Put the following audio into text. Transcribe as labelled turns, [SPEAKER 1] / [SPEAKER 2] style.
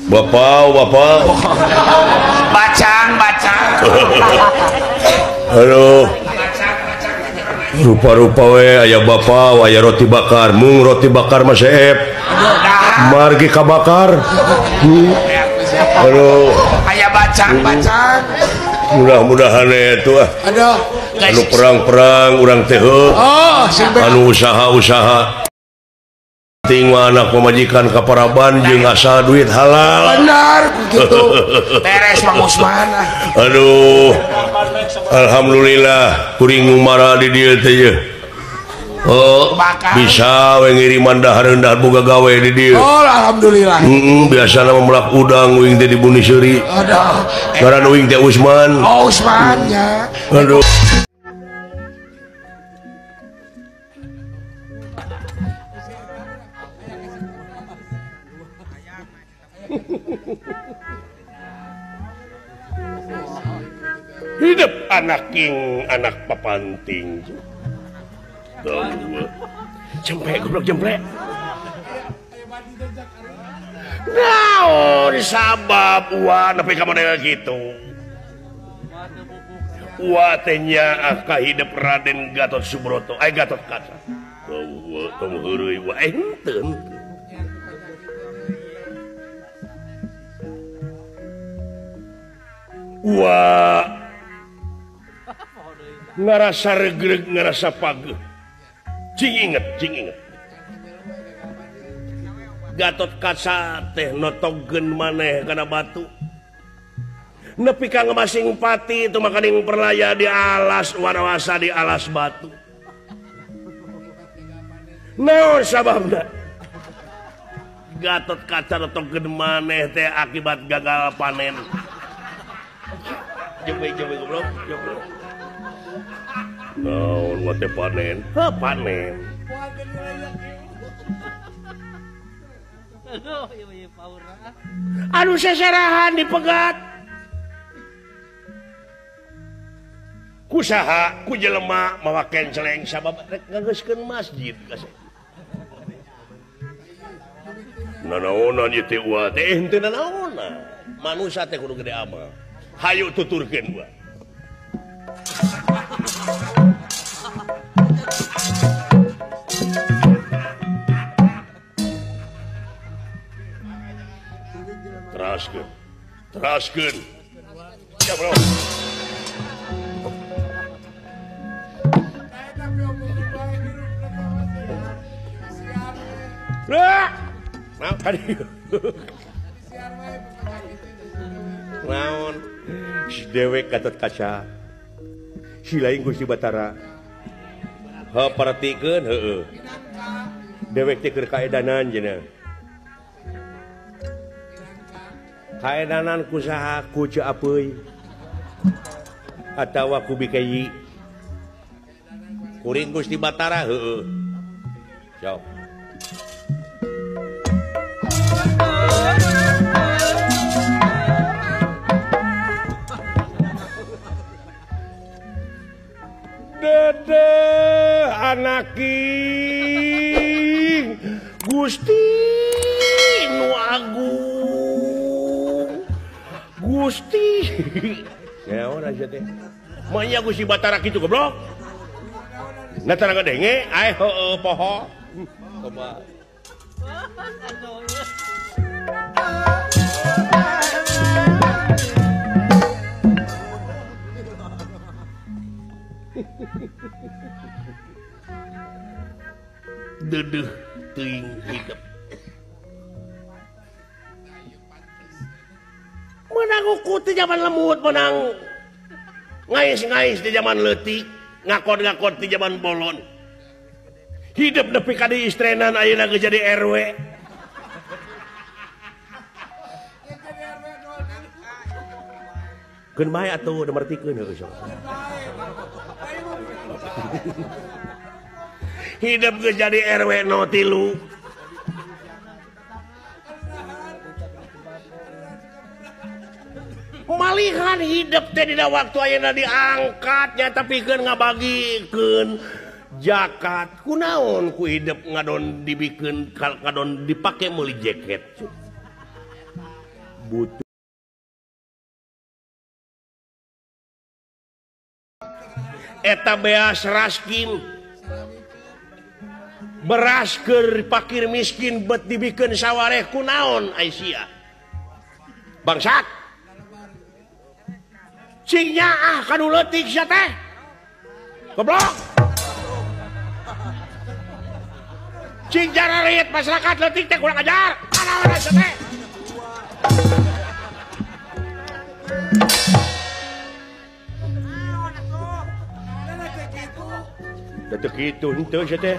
[SPEAKER 1] Bapak, bapak.
[SPEAKER 2] Bacang, bacang.
[SPEAKER 1] Aduh. Rupa-rupa we aya bapak, aya roti bakar, mung roti bakar mah seep. Margi kabakar. Aduh.
[SPEAKER 2] Aya bacang, bacang.
[SPEAKER 1] Mudah-mudahan itu ah.
[SPEAKER 2] Aduh.
[SPEAKER 1] Anu perang-perang urang teh heuh.
[SPEAKER 2] Oh,
[SPEAKER 1] anu usaha-usaha. Ting anak pemajikan kaparaban jeung asal duit halal.
[SPEAKER 2] Benar gitu. Beres Mang Usman.
[SPEAKER 1] Aduh. Alhamdulillah kuring ngumara di dieu teh ye. Oh, bisa we ngiriman dahar rendah boga gawe di dieu.
[SPEAKER 2] Oh, alhamdulillah.
[SPEAKER 1] Heeh, biasana mah melak udang uing teh di Buni Seuri.
[SPEAKER 2] Aduh.
[SPEAKER 1] Ngaran uing teh Usman.
[SPEAKER 2] Oh, Usman nya.
[SPEAKER 1] Aduh. Hidup anak king, anak papanting. Jempe, goblok jempe. Naon sabab ua nepi ka model kitu. Ua teh nyaah ka hidup Raden Gatot Subroto, ai Gatot Kaca. Tong tong heureuy ua henteu. Wah, ngerasa regreg, ngerasa pageh. Cing inget, cing inget. Gatot Kaca teh notogeun maneh kana batu. Nepi ka ngemasing pati itu makaning perlaya di alas wanawasa di alas batu. Naon sababna? Gatot Kaca notogeun maneh teh akibat gagal panen. Jembe-jembe goblok, jembe. Naon wa teh panen? Heuh panen. Anu seserahan dipegat. Ku saha, ku jelema mawa kenceleng sabab rek ngageuskeun masjid kasih. Nanaonan ieu teh wa teh henteu nanaonan. Manusa teh kudu gede amal. Hayu tuturkeun gua. Teraskeun. Teraskeun. Ya, bro. Lah. Nah, tadi. Naon? Si dewek Gatot Kaca. Si lain Gusti Batara. Heuh perhatikeun heueuh. Dewek teh keur kaedanan cenah. Kaedanan ku saha ku Ceu Apeuy atawa ku Bikeyi. Kuring Gusti Batara heueuh. Sok. Dedeh anaking Gusti nu agung Gusti naon aja teh manya Gusti Batara kitu goblok na tara ngadenge ae heueuh poho coba Dedeh teuing hidup. Menang uku ti zaman lemut, menang ngais-ngais di zaman leutik, ngakon-ngakon di zaman bolon. Hidup nepi ka di istrenan ayeuna geus jadi RW. Keun bae atuh da mertikeun heueuh sok. Hidup geus jadi RW 03. Malihan hidup teh dina waktu ayeuna diangkat nya tapi keun ngabagikeun jakat. Kunaon ku hidup ngadon dibikeun ngadon dipake meuli jaket. Butuh eta beas raskin beras keur pakir miskin bet dibikeun sawareh kunaon ai sia bangsat cing nyaah ka nu leutik sia teh goblok cing jararit masyarakat leutik teh kurang ajar kunaon sia teh. Teu kitu henteu sia teh.